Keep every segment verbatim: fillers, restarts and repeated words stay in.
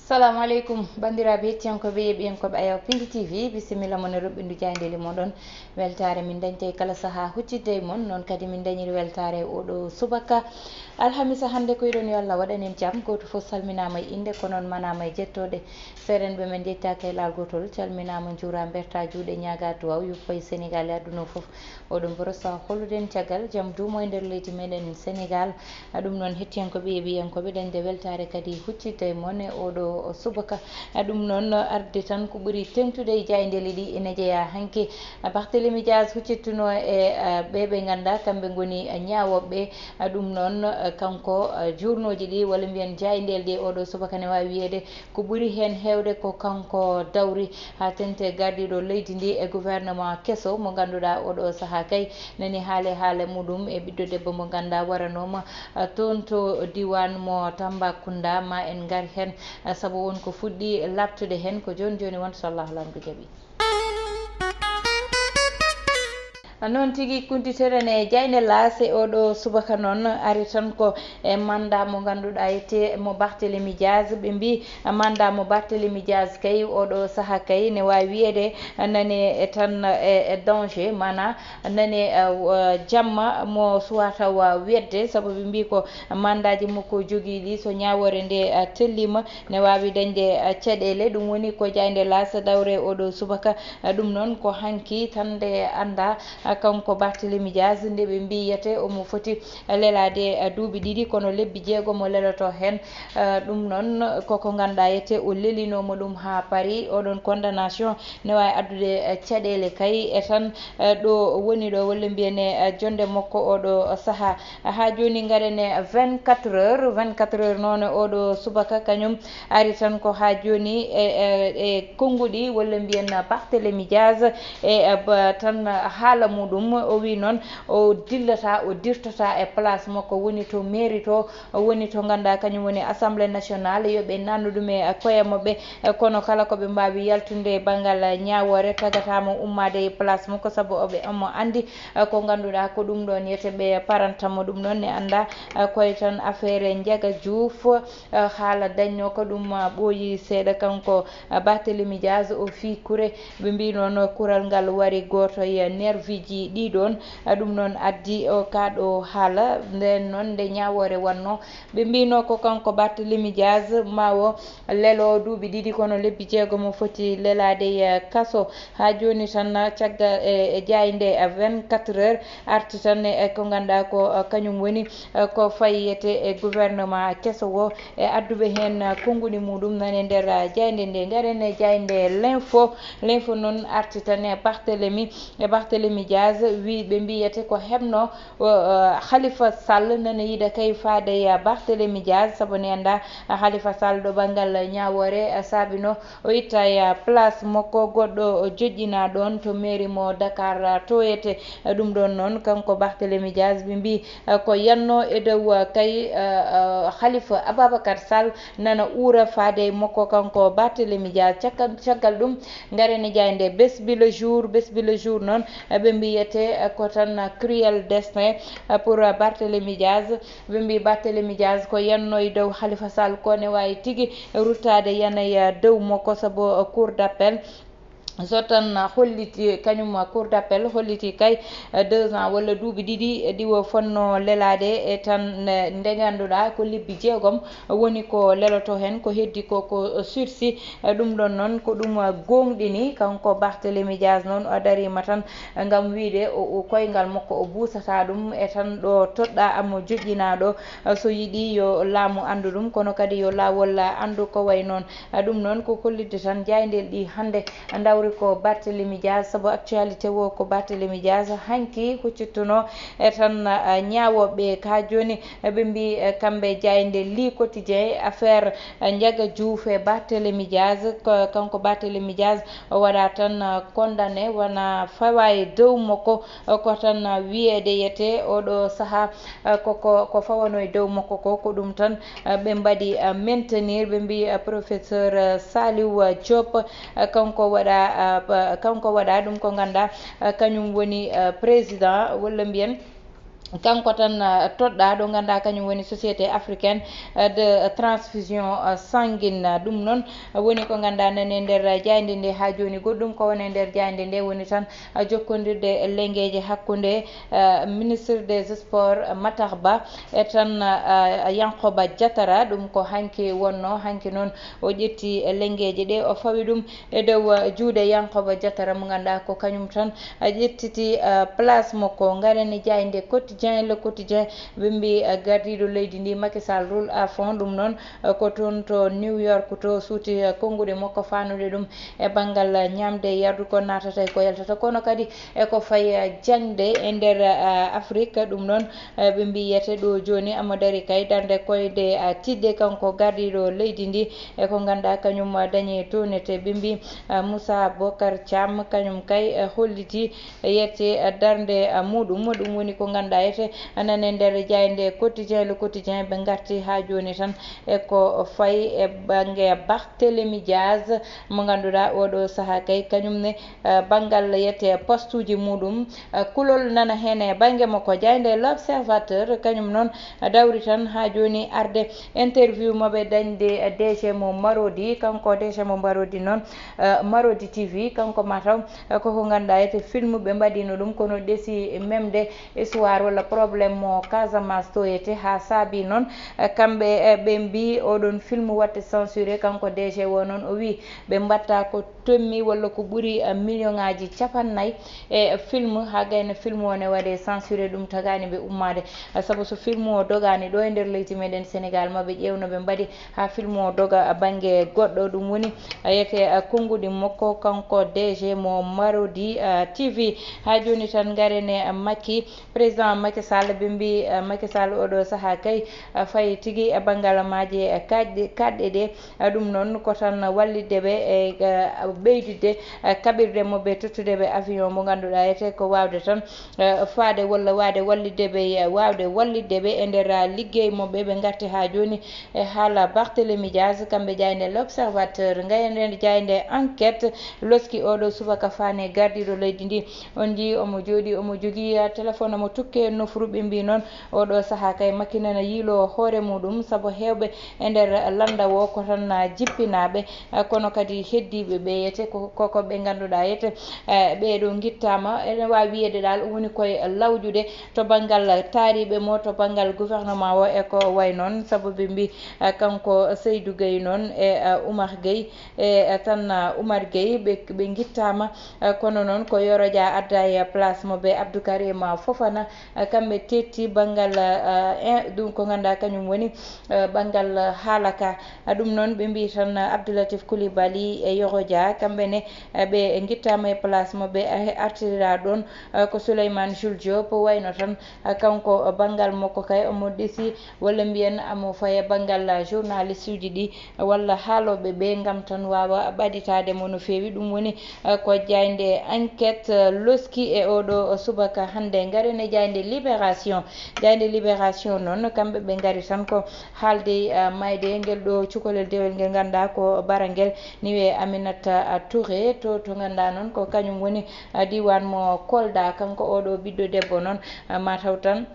Salamu aleykum, banndiraaɓe hettiyankooɓe, yeeɓiyankooɓe Ayaw Pindi T V, bisimilla mon e roɓɓindu jaayndeeli moɗon. Weltaare min dañta e kala sahaa huccitde e mon, noon kadi min dañiri weltaare e oɗo subaka. Alhamisa hannde ko iɗon yo Allah waɗan en jam, gooto fof salminaama e innde, ko noon manaama e jettooɗe. Seerenɓe men njettaaka e laal gootol, calminaama, njuuraama, mbertaa juuɗe, ñaagaa duwaaw, yuppa e Senegaal e aduna o fof. Oɗo mboro sahaa hollude en caggal jam duumo e nder leydi meɗen Senegaal. Ɗum noon hettiyankooɓe e yeeɓiyankooɓe dañde weltaare kadi huccitde e mon e oɗo subaka. Ɗum noon arde tan ko ɓuri teŋtude e jaayndeeli ɗi ene jeyaa hanki. Barthélémy Dias huccittuno e, eh, ɓe ɓe nganndaa kamɓe ngoni ñaawooɓe. Ɗum noon, eh, kanko, eh, journaux ji ɗi walla mbiyen jaayndeeli ɗi oɗo subaka ne waawi wiyeede ko ɓuri heen heewde ko kanko dawri haa teŋti gardiiɗo leydi ndi e gouvernement keso mo ngannduɗaa oɗo sahaa kay nani haale haale muɗum e ɓiɗɗo debbo mo ngannduɗaa waranooma, ah, toon to diiwaan mo Tambacounda. Ma en ngar heen, ah, sabu won ko fuɗɗi laaɓtude heen ko jooni jooni won so Allahu Laamɗo jaɓi. Noon tigi, kuntiteren e jaaynde Laas e oɗo subaka noon ari tan ko e mandat mo ngannduɗaa ete mo Barthélémy Dias. Ɓe mbii mandat mo Barthélémy Dias kay oɗo sahaa kay ne waawi wiyeede nane e tan e, e danger, maanaa nane, eh, w-, jamma mo suwaa taw wedde, sabu ɓe mbii ko mandaaji makko jogiiɗi so ñaawoore nde, eh, telliima ne waawi dañde, eh, caɗeele. Ɗum woni ko jaaynde Laas dawre oɗo subaka. Eh, ɗum noon ko hanki tan nde anndaa, eh, kanko Barthélémy Dias nde ɓe mbiyete omo foti lelaade, eh, duuɓi ɗiɗi, kono lebbi jeegom o leloto heen. Eh, ɗum noon koko ngannduɗaa ete o lelinooma ɗum haa paari. Oɗon condamnation ne waawi addude, eh, caɗeele kay e tan, eh, ɗo woni ɗo walla mbiyen e, eh, jonnde makko oɗo sahaa. Haa jooni ngaren e vingt-quatre heures, vingt-quatre heures noon oɗo subaka kañum ari tan ko haa jooni e, e, e konnguɗi walla mbiyen Barthélémy Dias e, e, ba-, tan haala muɗum. O wii noon o dillataa, o dirtataa e place makko woni to mairie to, woni to ngannduɗaa kañum woni Assemblée nationale, yo ɓe naannu ɗum e koye maɓɓe. Kono kala ko ɓe mbaawi yaltude e banngal ñaawoore tagataama ummaade e place makko sabu oɓe omo anndi, eh, ko ngannduɗaa ko ɗum ɗoon yete ɓe paranta mo. Ɗum noon ne anndaa, eh, koye tan affaire Ndiaga Diouf, eh, haala dañnoo ko ɗum, eh, ɓooyi seeɗa kanko, eh, Barthélémy Dias o fii kure. Ɓe mbii noon kural ngal wari gooto e nervi ji ɗi ɗoon, eh, ɗum noon addi o kaa ɗo haala. Ndeen noon nde ñaawoore wannoo, ɓe mbiinoo ko kanko Barthélémy Dias ma o lelo duuɓi ɗiɗi, kono lebbi jeegom o foti lelaade e kaso. Haa jooni tan, caggal e, e jaaynde vingt-quatre heures arti tan e ko ngannduɗaa ko, eh, kañum woni, eh, ko fayete e gouvernement keso o e adduɓe heen konnguɗi muɗum nani nder jaaynde nde. Ngaren e jaaynde L'Info. L'Info noon arti tan e Barthélémy, e Barthélémy Dias, wi ɓe mbiyete ko heɓno o, o, Khalifa Sall nana yiɗa kay faade e Barthélémy Dias, sabu ne anndaa Khalifa Sall ɗo banngal ñaawoore, eh, saabino o itta e, eh, place makko goɗɗo o joƴƴinaa ɗoon to mairie mo Dakar, eh, toyete. Eh, ɗum ɗoon noon kanko Barthélémy Dias ɓe mbii, eh, ko yanno e dow, eh, kay, eh, eh, Khalifa Ababacar Sall nana uura faade e makko kanko Barthélémy Dias. Caggal, caggal ɗum ngaren e jaaynde Bés Bi Le Jour. Bés Bi Le Jour noon, eh, ɓe mbiyete, eh, ko tan, eh, cruel destin, eh, pour, eh, Barthélémy Dias. Ɓe mbii Barthélémy Dias ko yanno e dow Khalifa Sall ko ne waawi tigi ruttaade yana e dow makko sabu, eh, cour d'appel. So tan holliti kañum cour d'appel holliti kay, eh, deux ans walla duuɓi ɗiɗi, eh, ɗiwo fotnoo lelaade e tan, eh, nde ngannduɗaa ko lebbi jeegom woni ko leloto heen, ko heddi ko ko sursis. Eh, ɗum ɗoon noon ko ɗum, eh, gooŋɗini kanko Barthélémy Dias noon o dariima tan, eh, ngam wiide o, o koyngal makko o buusataa ɗum e tan ɗo toɗɗaa amo joƴƴinaa ɗo, eh, so yiɗi yo laamu anndu ɗum, kono kadi yo laawol, eh, anndu ko wayi noon. Eh, ɗum noon ko hollitde tan jaayndeeli ɗi hannde ndawri ko Barthélémy Dias, sabu actualité o ko Barthélémy Dias hanki huccittunoo e tan, eh, ñaawooɓe ka jooni. Eh, ɓe mbii, eh, kamɓe jaaynde Le Quotidien, affaire, eh, Ndiaga Diouf e Barthélémy Dias, ko, kanko Barthélémy Dias o waɗa tan, eh, condamné, wona fawa e dow makko, eh, ko tan, eh, wiyeede yete oɗo sahaa, eh, ko, ko, ko fawano e dow makko ko, ko ɗum tan, eh, ɓe mbaɗi, eh, maintenir, ɓe mbii, eh, professeur, eh, Saliou, eh, Diop, eh, kanko waɗa, eh, ba-, kanko waɗa ɗum ko ngannduɗaa, eh, kañum woni, eh, président walla mbiyen Kanko tan, ah, toɗɗaa ɗo ngannduɗaa kañum woni Société Africaine, ah, de Transfusion, ah, Sanguine. Ɗum noon, ah, woni ko ngannduɗaa nani e nder, ah, jaaynde nde haa jooni. Goɗɗum ko woni e nder jaaynde nde woni tan, ah, jokkondirde e lenngeeje hakkunde, ah, ministre des Sports, ah, Matar Ba, e tan, ah, Yankoba Diatara. Ɗum ko hanki wonno, hanki noon o ƴetti lenngeeje ɗe, o fawi ɗum e dow, uh, juuɗe Yankoba Diatara mo ngannduɗaa ko kañum tan, uh, ƴettiti, uh, place makko. Ngaren e jaaynde Quotidien, Le Quotidien, ɓe mbi, uh, gardiiɗo leydi ndi Macky Sall roule à fond. Ɗum noon, uh, ko toon to New York to suuti, uh, konnguɗi makko faandude ɗum e banngal, uh, ñaamde e yardu ko naatata e ko yaltata. Kono kadi e ko fayi, uh, jaŋde e nder, uh, Afrique. Ɗum noon, uh, ɓe mbi yete ɗo jooni omo dari kay darnde koyɗe, uh, tiiɗɗe kanko gardiiɗo leydi ndi. E ko ngannduɗaa kañum dañi townete, ɓe mbi, ah, Moussa Bocar Thiam, kañum kay, eh, holliti yette, eh, darnde, ah, muɗum. Ɗum woni ko ngannduɗaa yete nane nder jaaynde Quotidien, Le Quotidien, ɓe ngarti haa jooni tan e ko fayi e bannge Barthélémy Diaz, mo ngannduɗaa oɗo sahaa kay kañum ne, eh, banngal yette postuuji muɗum, eh, kulol nana heen e bannge makko. Jaaynde L'Observateur kañum noon, eh, dawri tan haa jooni arde interview maɓɓe dañde, eh, D G mo Marodi. Kanko D G mo Marodi noon, eh, Marodi T V, kanko mataw, eh, koko ngannduɗaa yete film ɓe mbaɗino ɗum, kono ɗesi memde histoire walla problème mo Casamance to yete, haa saabi noon, eh, kamɓe, eh, ɓe mbi oɗon film watte censuré. Kanko D G o noon o wi ɓe mbatta ko tommi walla ko ɓuri, eh, million ŋaaji capannay e film, haa gayna film o ne waɗe censuré, ɗum tagaani ɓe ummaade. Eh, sabu so film o dogaani ɗo e nder leydi meɗen Sénégal, ma ɓe ƴeew no ɓe mbaɗi haa film o doga bannge goɗɗo. Ɗum woni, eh, yete, eh, konnguɗi makko, kanko D G mo Marodi, eh, T V. Haa jooni tan ngaren e, eh, Macky, président Macky Sall, ɓe mbi, eh, Macky Sall oɗo sahaa kay, eh, fayi tigi e banngal maaje, eh, kaɗɗe, kaɗɗe ɗe. Eh, ɗum noon ko tan wallitde ɓe e, eh, ɓeyditde, eh, kaɓirɗe maɓɓe, tottude ɓe avion mo ngannduɗaa yete ko waawde tan, eh, faade walla waade wallitde ɓe, eh, waawde wallitde ɓe e nder, ah, liggey maɓɓe. Ɓe ngarti haa jooni e haala Barthélémy Diaz, kamɓe jaaynde L'Observateur. Ngayande jaaynde Enquête loski oɗo subaka faane gardiiɗo leydi ndi. On njii omo jooɗii, omo jogii, ah, téléphone, omo tukke nofru. Ɓe mbi noon oɗo sahaa kay Macky nana yiilo hoore muɗum, sabu heewɓe e nder lannda o ko tan, ah, jippinaaɓe, ah, kono kadi heddiiɓe ɓe yete ko, ko, ko ɓe ngannduɗaa yete, eh, ɓeeɗo ngittaama, ene waawi wiyeede ɗaal woni koye lawƴude to banngal taariiɓe mo, to banngal gouvernement o e ko way noon, sabu ɓe mbi, eh, kanko Seydou Gueye noon e, eh, Oumar Gueye, e, eh, tan, ah, Oumar Gueye ɓe, ɓe ngittaama, eh, kono noon ko Yoro Dia adda e place mo ɓe Abdou Karim Fofana, eh, kamɓe tetti banngal, eh, eh, ɗum ko ngannduɗaa kañum woni, eh, banngal haala ka. Ah, ɗum noon ɓe mbi tan, eh, Abdoulatif Coulibaly e Yoro Dia, kamɓe ne, eh, ɓe ngittaama e place mo ɓe, eh, artira ɗoon, eh, ko Souleymane Jules Diop wayno tan, eh, kanko, eh, banngal makko kay omo ɗesi walla mbiyen omo faye banngal, ah, journaliste uji ɗi walla haalooɓe ɓe ngam tan waawa ɓaditaade mo no feewi. Ɗum woni, ah, ko jaaynde Enquête, ah, loski e oɗo subaka hannde. Ngaren e jaaynde Libération. Jaaynde Libération noon, kamɓe ɓe ngari tan ko haalde, ah, mayde ngel ɗo cukalel dewel ngel ngannduɗaa ko barangel ni wiyee Aminata, ah, Touré to, to ngannduɗaa noon ko kañum woni, ah, diiwaan mo Kolda. Kanko oɗo ɓiɗɗo debbo noon, ah, mataw tan,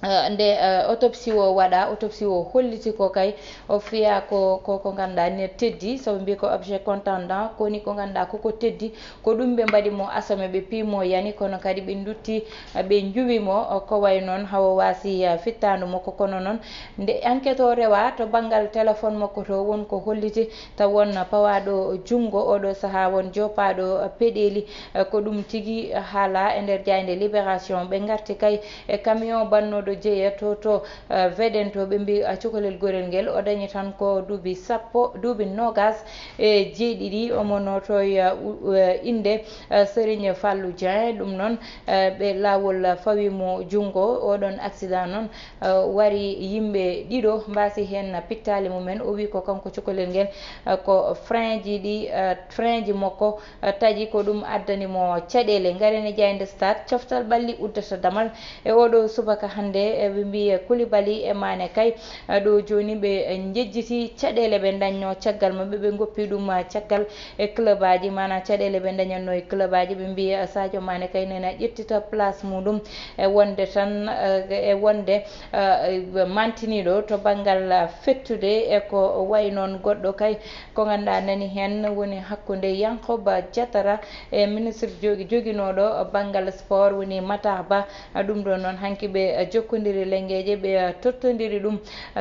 eh, nde, eh, autopsie o waɗa, autopsie o holliti ko kay o fiya ko, ko, ko ngannduɗaa ne teddi, sabu mbi ko objet contondant, ko woni ko ngannduɗaa koko teddi, ko ɗum ɓe mbaɗi mo asome, ɓe pii mo yani, kono kadi ɓe ndutti, eh, ɓe njuwi mo, eh, ko way noon hawo waasi, eh, fittaandu makko. Kono noon nde enquête o rewa to banngal téléphone makko to, won ko holliti taw won pawaaɗo junngo oɗo sahaa, won joppaaɗo peɗeeli, eh, ko ɗum tigi haala e nder jaaynde Libération. Ɓe ngarti kay e camion bannooɗo jeeya to, to, eh, Védène to, ɓe mbi, eh, cukalel gorel ngel, o dañi tan ko duuɓi sappo, duuɓi noogas e jeeɗiɗi. Omo nootoo, eh, u-, eh, innde, eh, Serigne Fallou Dieng. Ɗum noon, eh, ɓe laawol fawi mo junngo. Oɗon accident noon, eh, wari yimɓe ɗiɗo mbaasi heen pittaali mumen. O wi ko kanko cukalel ngel, eh, ko frein ji ɗi, eh, frein ji makko, eh, taƴi, ko ɗum addani mo caɗeele. Ngaren e jaaynde Stade, coftal ɓalli uddata damal e oɗo subaka hannde. E, e, ɓe mbiyi Koulibaly e Mané kay, eh, ɗo jooni ɓe, eh, njejjiti caɗeele ɓe ndañno caggal maɓɓe, ɓe ngoppi ɗum, eh, caggal e club aji, maanaam caɗeele ɓe ndañatno e club aji, ɓe mbiyi, eh, Sadio Mané kay nena ƴettita place muɗum e wonde tan, eh, e wonde, eh, mantiniiɗo to banngal, eh, fettude e ko wayi noon. Goɗɗo kay ko ngannduɗaa nani heen woni hakkunde Yankoba Diatara e ministre jogi-, joginooɗo banngal sport woni Matar Ba. Ɗum ɗo noon hanki ɓe jokkondiri lenngeeje, ɓe tottondiri ɗum.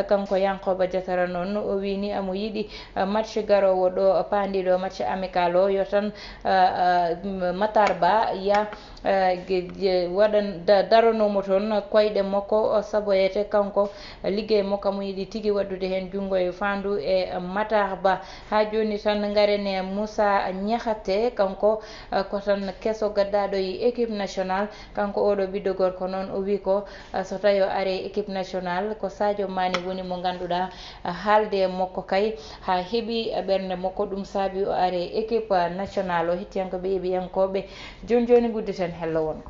Kanko Yankoba Diatara noon o wii ni amo yiɗi match garoowo ɗo paandiiɗo match amical o yo tan, ah, ah, Matar Ba ya, ah, ge-, ge-, waɗan da-, daranoo mo toon koyɗe makko, saboyete kanko liggey makko mo yiɗi tigi waɗdude heen junngo e faandu e Matar Ba. Haa jooni tan ngaren e Moussa Niakhaté, kanko, ah, ko tan keso gaddaaɗo e équipe nationale. Kanko oɗo ɓiɗɗo gorko noon, o wii ko, ah, so tawi o ari équipe nationale, ko Sadio Mané woni mo ngannduɗaa, ah, haalde e makko kay, haa heɓi, ah, ɓernde makko, ɗum saabi o ari équipe, ah, nationale o. Hettiyankooɓe e yeeɓiyankooɓe, jooni jooni ngudditen hello wongo.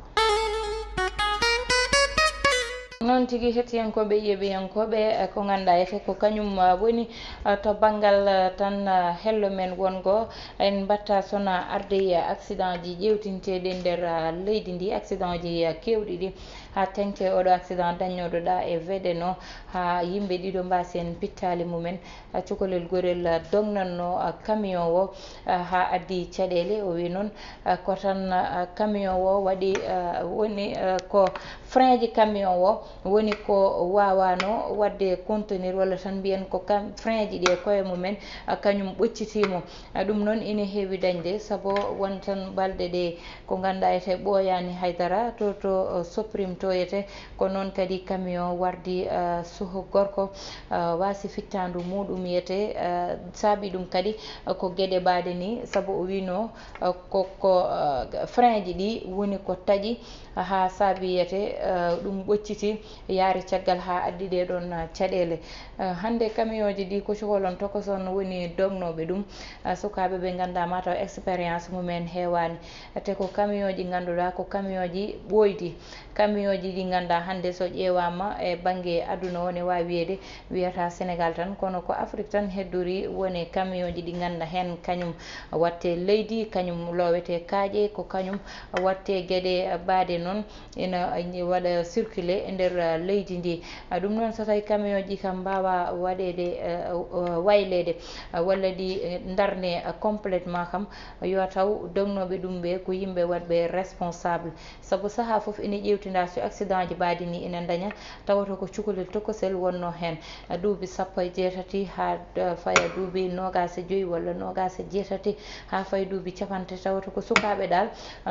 Noon tigi, hettiyankooɓe e yeeɓiyankooɓe, eh, ko ngannduɗaa ete ko kañum, ah, woni, ah, to banngal, ah, tan, ah, hello men wongo. En mbaɗta sona arde e accident ji ƴeewtinteeɗi nder, ah, leydi ndi, accident ji, ah, keewɗi ɗi. Haa teŋti oɗo accident dañnooɗo ɗa e Vedeno, haa yimɓe ɗiɗo mbaasi heen pittaali mumen. Ah, cukalel gorel, ah, dognatno, ah, camion o, ah, haa addi caɗeele. O wii noon, ah, ko tan, ah, camion o waɗi, ah, woni, ah, ko frein ji camion o woni ko waawano waɗde contenir, walla tan mbiyen ko cam-, frein ji ɗi e koye mumen, ah, kañum ɓoccitiimo. Ah, ɗum noon ina heewi dañde, sabu won tan balɗe ɗe ko ngannduɗaa ete ɓooyaani hay dara, to, to, uh, Soprim to ete, ko noon kadi camion wardi, uh, suho gorko, uh, waasi fittaandu muɗum ete, uh, saabi ɗum kadi, uh, ko geɗe mbaɗe ni, sabu o wiino, uh, ko, ko, uh, frein ji ɗi woni ko taƴi, haa saabi ete, uh, ɗum ɓocciti, yaari caggal haa addi ɗee ɗoon, uh, caɗeele. Uh, hannde camion ji ɗi ko cukalon tokoson woni dognooɓe ɗum, uh, sukaaɓe ɓe ngannduɗaa mataw expérience mumen heewaani. Te ko camion ji ngannduɗaa ko camion ji ɓooydi. Camion ji ɗi ngannduɗaa hannde so ƴeewaama e bannge aduna o ne waawi wiyeede wiyata Sénégal tan, kono ko Afrique tan heddori woni camion ji ɗi ngannduɗaa heen kañum watte leydi, kañum loowete kaaƴe, ko kañum watte geɗe mbaɗe noon ina waɗa circuler e nder leydi ndi. Ɗum noon so tawi camion ji kam mbaawa waɗeede, eh, wayleede, walla ɗi, eh, ndarne complètement kam, yo taw dognooɓe ɗum ɓe ko yimɓe waɗɓe responsable. Sabu sahaa fof ina ƴeewtinda so accident ji mbaɗi ni ina daña, tawata ko cukalel tokosel wonno heen. Duuɓi sappo e jeetati haa, eh, faya duuɓi noogaas e joyi walla noogaas e jeetati haa faya duuɓi capanɗe tati, tawata ko sukaaɓe ɗaal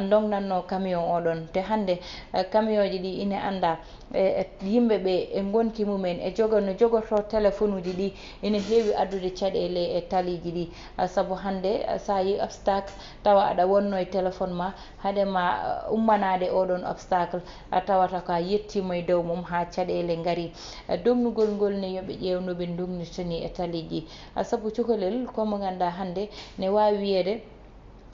dognatno camion o ɗon. Te hannde, eh, camion ji ɗi ina annda e, e yimɓe ɓe e ngonki mumen e jogo-, no jogorto téléphone uji ɗi ina heewi addude caɗeele e taliiji ɗi. Ah, sabu hannde, ah, so a yi obstacle tawa aɗa wonno e téléphone ma, haade ma, ah, ummanaade oɗon obstacle, a tawata ko a yettiima e dow mum haa caɗeele ngari. Ah, dognugol ngol ne yo ɓe ƴeew no ɓe dognirta ni e taliiji. Ah, sabu cukalel ko mo ngannduɗaa hannde ne waawi wiyeede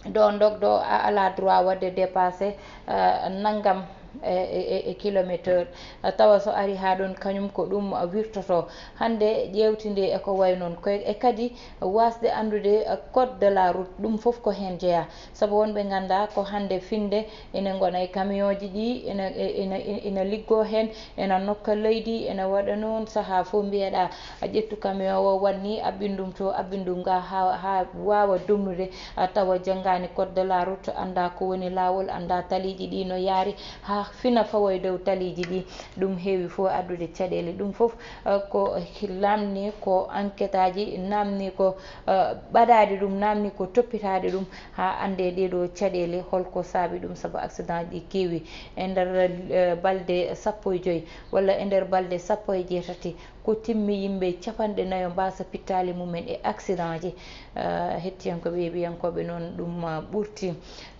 ɗo ndogɗo a ala droit waɗde dépassé, eh, nanngam e, e, e, e kilometer, eh, tawa so ari haa ɗoon kañum ko ɗum wirtoto. Hannde ƴeewtinde e ko wayi noon, ko e kadi waasde anndude, eh, code de la route, ɗum fof ko heen jeyaa. Sabu won ɓe nganndaa ko hannde finnde ina ngona e camion ji ɗi, ina, ina, ina liggoo heen, ina nokka leydi, ina waɗa noon sahaa fof mbiyeɗaa a ƴettu camion o, waɗ ni, abbin ɗum to, abbin ɗum ga, haa, haa waawa dognude, a tawa janngaani code de la route, anndaa ko woni laawol, anndaa taliiji ɗi no yaari, haa fina fawa e dow taliiji ɗi. Ɗum heewi fof addude caɗeele. Ɗum fof, eh, ko laamni, ko enquête aji naamni, ko, eh, ɓadaade ɗum naamni, ko toppitaade ɗum, haa anndee ɗee ɗoo caɗeele, hol ko saabi ɗum, sabu accident ji ɗi keewi. E nder, eh, balɗe sappo e joy walla e nder balɗe sappo e jeetati, ko timmi yimɓe capanɗe nayo mbaasa pittaali mumen e accident ji. Eh, hettiyankooɓe, yeeɓiyankooɓe noon, ɗum, ah, ɓurti,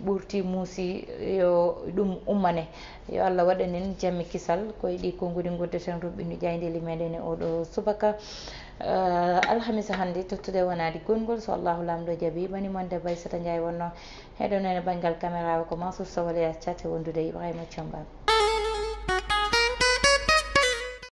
ɓurti muusi, yo ɗum ummane. Yo Allah waɗan en jam e kisal. Ko e ɗii konguɗi nguddeten ruɓɓindu jaayndeeli meɗen e oɗo subaka, eh, alhamisa hannde, tottude wonaade gonngol, so Allahu Laamɗo jaɓi. Mani mon debbo Aissata Ndiaye wonno heɗo noon e banngal caméra o, ko Mansour Sow walla Yaas Thiat e wondude e Ibrahima Thiam Ba.